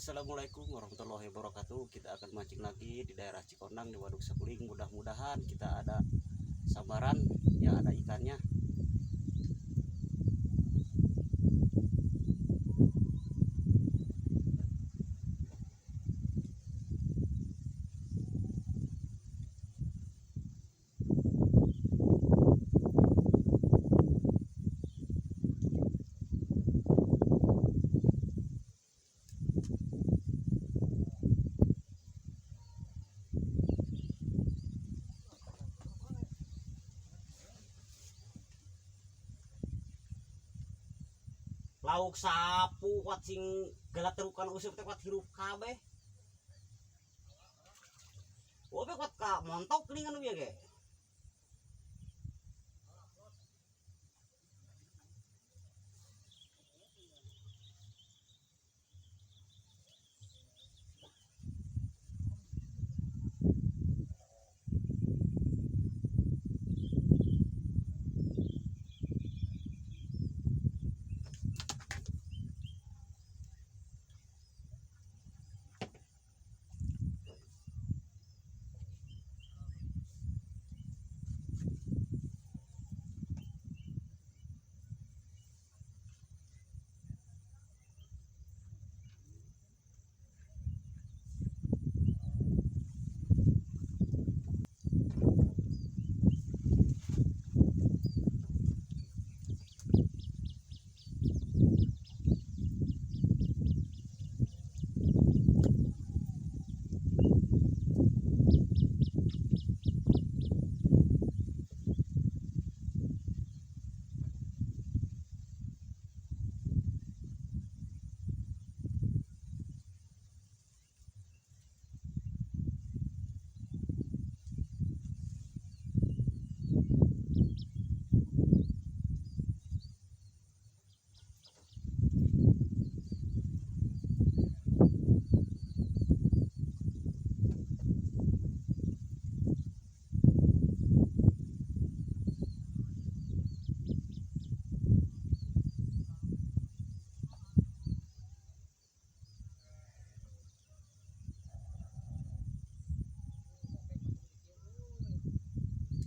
Assalamualaikum warahmatullahi wabarakatuh. Kita akan mancing lagi di daerah Cikondang di Waduk Saguling. Mudah-mudahan kita ada sambaran ya, ada ikannya. Lauk sapu kuat sing galaterukan useup teh kuat hirup kabeh. Oh, be kuat ka montok geuningan ieu ge.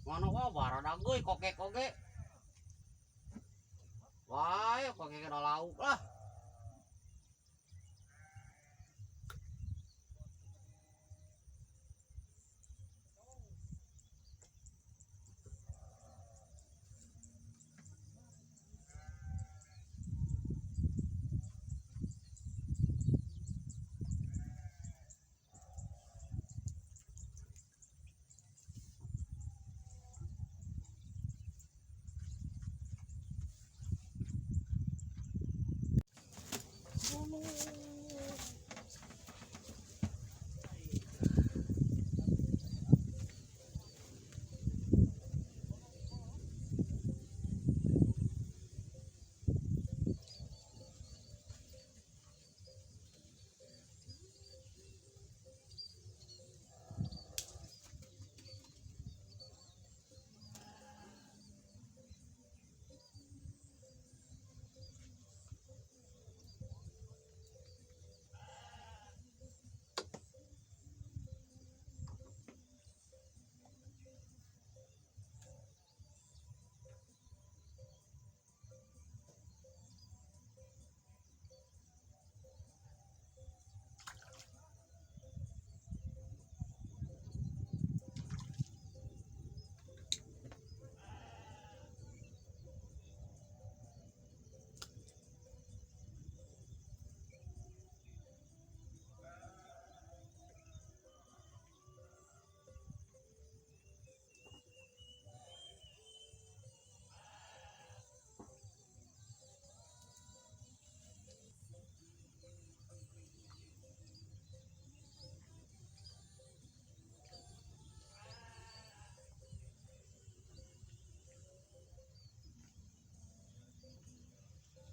Mana wah baradag euy kokek oge. Wah, kokek ada lauk lah.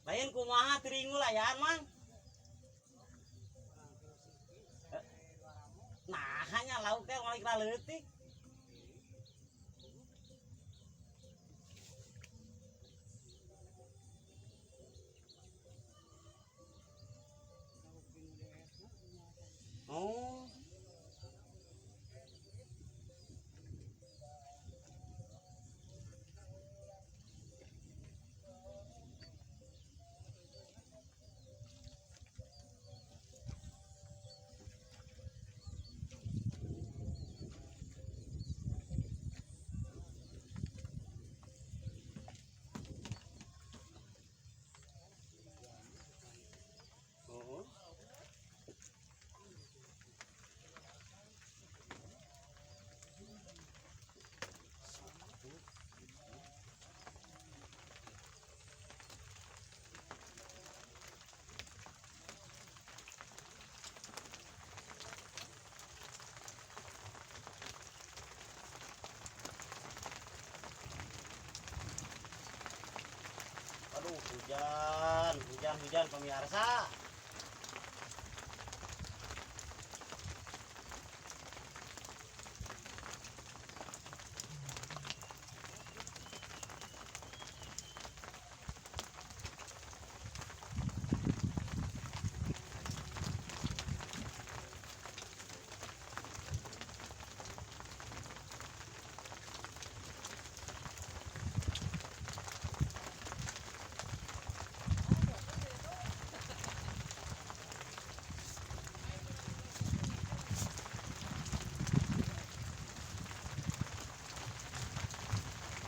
Lain kumaha tiringu layan mang. Nah, hanya lauk teh moal ikra leutik. Hujan, hujan, hujan pemirsa.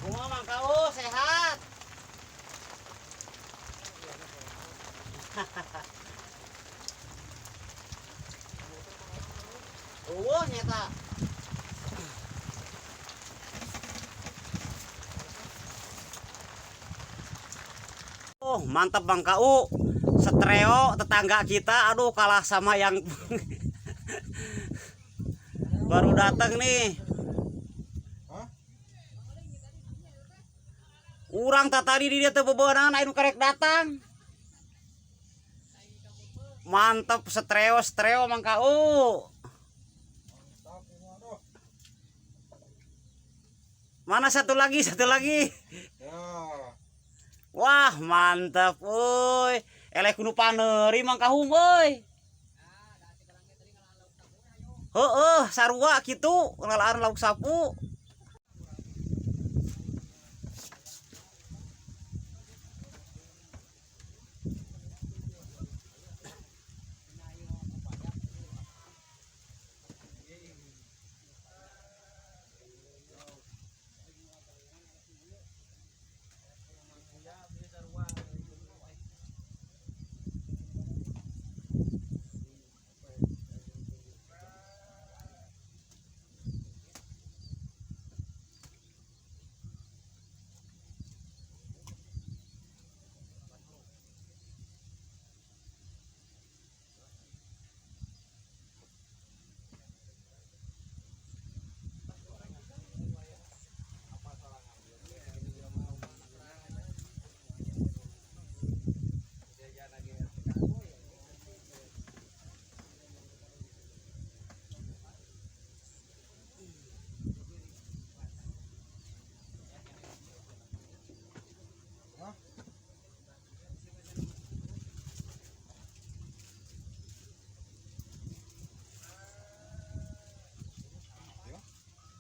Kumaha Mang Kau sehat? Eueuh nyata. Oh, mantap Bang Kau. Setreo tetangga kita, aduh kalah sama yang baru datang nih. Urang tak tadi di dia teu bebeunangan aya nu karek datang. Mantap setreo setreo Mang Kau. Mana satu lagi, satu lagi. Ya. Wah, mantap euy. Eleh kudu paneuri Mang Kahum euy. Heeh, sarua kitu ngalaaan lauk sapu.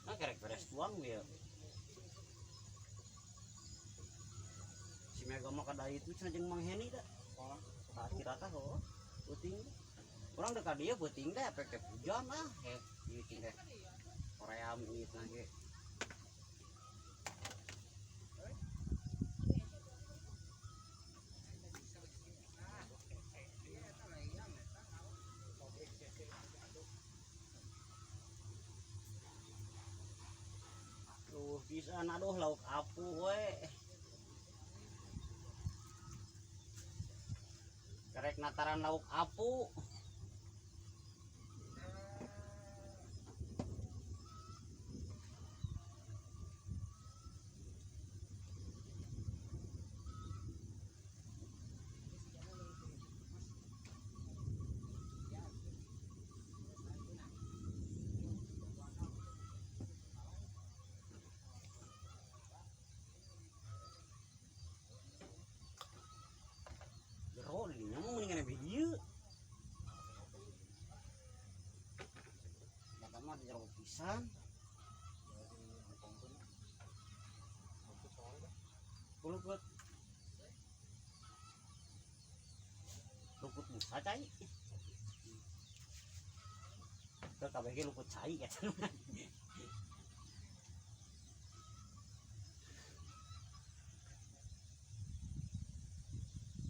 Nah, kerek beres tuang ya. Si Mega mah kada itu cenah jeung Mang Heni da. Tak kira tah heuh. Peuting. Urang deuk ka dieu peuting teh efek teh hujan ah heh ieu cing teh. Korea meuit na ge. Tuh pisan aduh lauk apuh we. Kerek nataran lauk apu. Jero di dinya mah mendingan lebih dieu. Eta mah jero pisan. Lukut. Lukut busa cai. Teu kabeh ge lukut cai eta.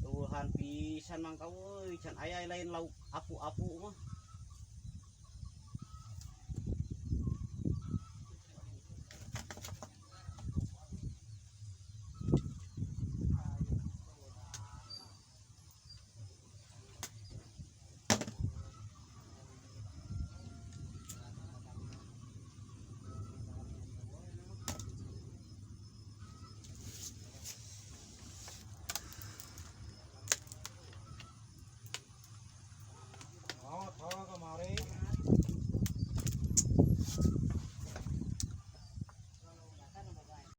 Tuhan pisan Mang Kau euy, can aya lain lauk apu-apu mah.